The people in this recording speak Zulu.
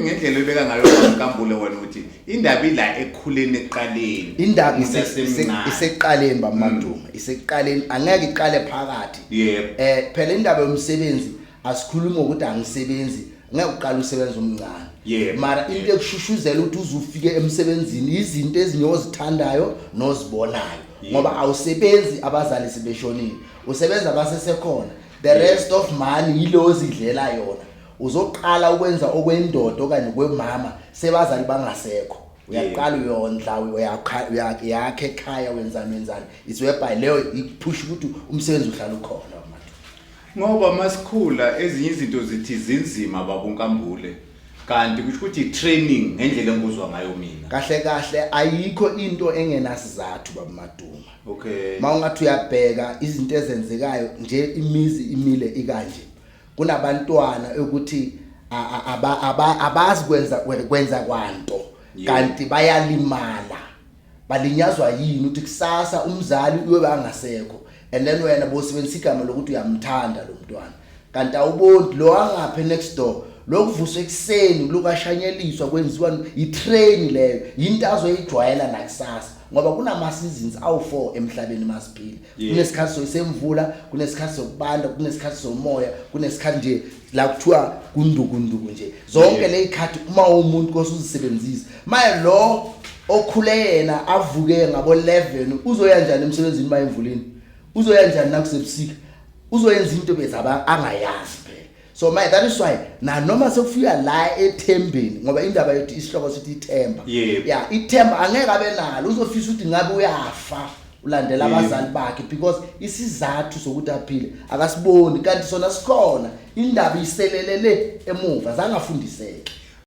Ngendlela oyibeka ngayo Nkambule wena uthi indaba ila ekukhuleni ekuqaleni. Indaba umuntu asemncane. Isekuqaleni, baMaduma, isekuqaleni, angeke iqale phakathi. Phela indaba yomsebenzi, asikhulumi ngokuthi angisebenzi, ngeke uqale usebenza umncane. Mara into ekushushuzela ukuthi uze ufike emsebenzini izinto ezinye ozithandayo nozibonayo, ngoba awusebenzi abazali sebeshonile, usebenza basesekhona. The rest of money yilo ozidlela yona. Uzoqala ukwenza okwendoda okanye kwemama sebazali bangasekho. Uyaqala uyondla, uyakha, uyakha ekhaya, wenzani, wenzani. It's whereby leyo ikuphusha ukuthi umsebenzi uhlala ukhona manje. Ngoba masikhula ezinye izinto zithi zinzima, babuNkambule, kanti kusho ukuthi training ngendlela engikuzwa ngayo mina. Kahle kahle ayikho into engenasizathu, babuMaduma. Mawungathi uyabheka izinto ezenzekayo nje, imizi imile ikanje, kunabantwana ukuthi abazi kwenza kwanto, kanti bayalimala. Balinyazwa yini? Ukuthi kusasa umzali uyobe angasekho and then wena bosebenzisa igama lokuthi uyamthanda lo mntwana, kanti awuboni lo angaphe next door lokuvuswa ekuseni, lukashanyeliswa, kwenziwa i-train leyo, into azoyijwayela nakusasa, ngoba kunama seasons awu4 emhlabeni masiphila. Kunesikhathi semvula, kunesikhathi sokubanda, kunesikhathi somoya, kunesikhathi nje la kuthiwa kundukunduku nje. Zonke ley'khathi uma umuntu kose uzisebenzise. Maye lo okhule yena avuke ngabo 11, uzoya njani emsebenzini uma emvuleni? Uzoya njani nakusebusika? Uzoyenza into bezaba angayazi phela. So my that is why na noma sekufika la ethembeni, ngoba indaba yethu isihloko sithi ithemba. Ya, ithemba angeke abe nalo, uzofisa ukuthi ngabe uyafa ulandela abazali bakhe, because isizathu sokuthi aphile akasiboni, kanti sona sikhona. Indaba iselelele emuva, zangafundiseke.